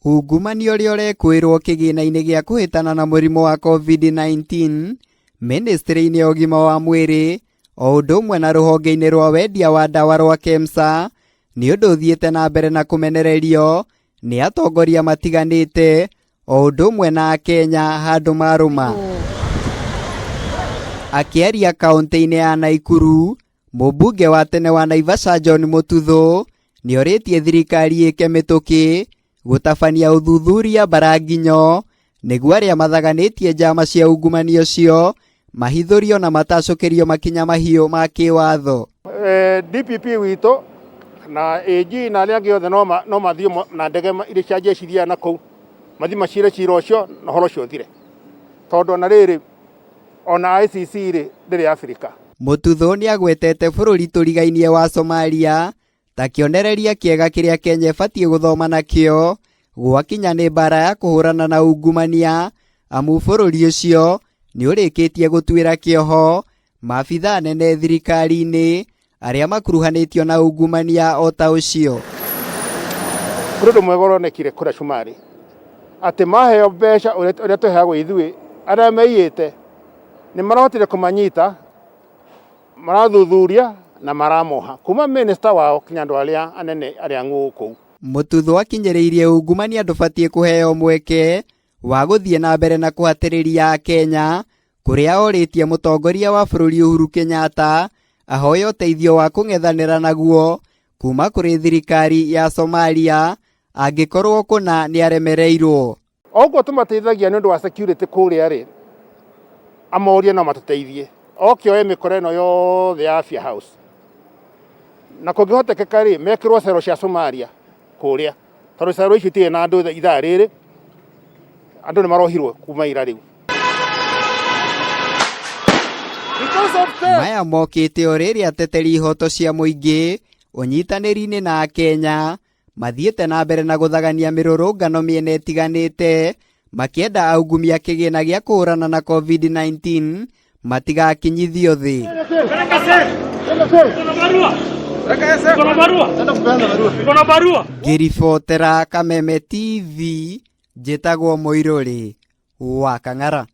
Ungumania ũrĩa ũrekũĩrwo kĩgĩna-inĩ gĩa kũhĩtana na mũrimũ wa COVID-19 mĩnĩstrĩ-inĩ ya ũgima wa mwĩrĩ o ũndũ ũmwe na rũhonge-inĩ rwa wendia wa ndawa rwa KEMSA nĩ ũndũ ũthiĩte na mbere na kũmenererio nĩ atongoria matiganĩte o ũndũ ũmwe na Akenya handũ marũma. Akĩaria kaũntĩ-inĩ ya Naikuru, mũmbunge wa tene wa Naivasha John Mũtuthũ nĩorĩtie thirikari ĩke mĩtũkĩ gũtabania ũthuthuria mbaranginyo nĩguo arĩa mathaganĩtie njama cia ungumania ũcio mahithũrio na matacũkĩrio makinya mahiũ ma kĩwatho. DPP witũ na AG na arĩa angĩ othe no mathiĩ na ndege iria cia jeshi ithiaga na kũu, mathiĩ macire cira ũcio na ũhoro ũcio ũthire. Tondũ ona rĩrĩ, ona ICC rĩ, ndĩrĩ Africa. Mũtuthũ nĩagwetete bũrũri tũrigainie wa Somalia ta kĩonereria kĩega kĩrĩa Kenya ĩbatiĩ gũthoma nakĩo gwakinya nĩ mbara ya kũhũrana na ungumania amu bũrũri ũcio nĩũrĩkĩtie gũtuĩra kĩoho maabithaa anene thirikari-inĩ arĩa makuruhanĩtio na ungumania o ta ũcio. Kũrĩ ũndũ mwega ũronekire kũrĩa Cumarĩ, atĩ maheo mbeca ũrĩa tũheagwo ithuĩ, arĩa meiyĩte nĩ marahotire kũmanyita, marathuthuria na maramoha, kuma minister wao kinya andũ arĩa anene arĩa ng'ũũ kũu. Mũtuthũ akinyĩrĩirie ungumania ndũbatiĩ kũheo mweke wa gũthiĩ na mbere na kũhatĩrĩria Akenya kũrĩa orĩtie mũtongoria wa bũrũri Uhuru Kenyatta ahoe ũteithio wa kũng'ethanĩra naguo kuma kũrĩ thirikari ya Somalia angĩkorwo kũna nĩaremereirwo. O ũguo tũmateithagia nĩ ũndũ wa security kũrĩa rĩ, amorie no matũteithie. Oke oe mĩkora ĩno yothe ya Afya House. Na kũngĩhotekeka rĩ, mekĩrwo cero cia Somalia kũrĩa. Tondũ cero icio itirĩ na andũ ithaa rĩrĩ, andũ nĩ marohirwo kuma ira rĩu. Maya mokĩte o rĩrĩ ateteri ihoto cia mũingĩ ũnyitanĩri-inĩ na Akenya mathiĩte na mbere na gũthagania mĩrũrũngano mĩena ĩtiganĩte makĩenda aungumia kĩgĩna gĩa kũhũrana na COVID-19 matigakinyithio thĩ. Ngĩribotera Kameme TV, njĩtagwo Mũirũrĩ wa Kang'ara.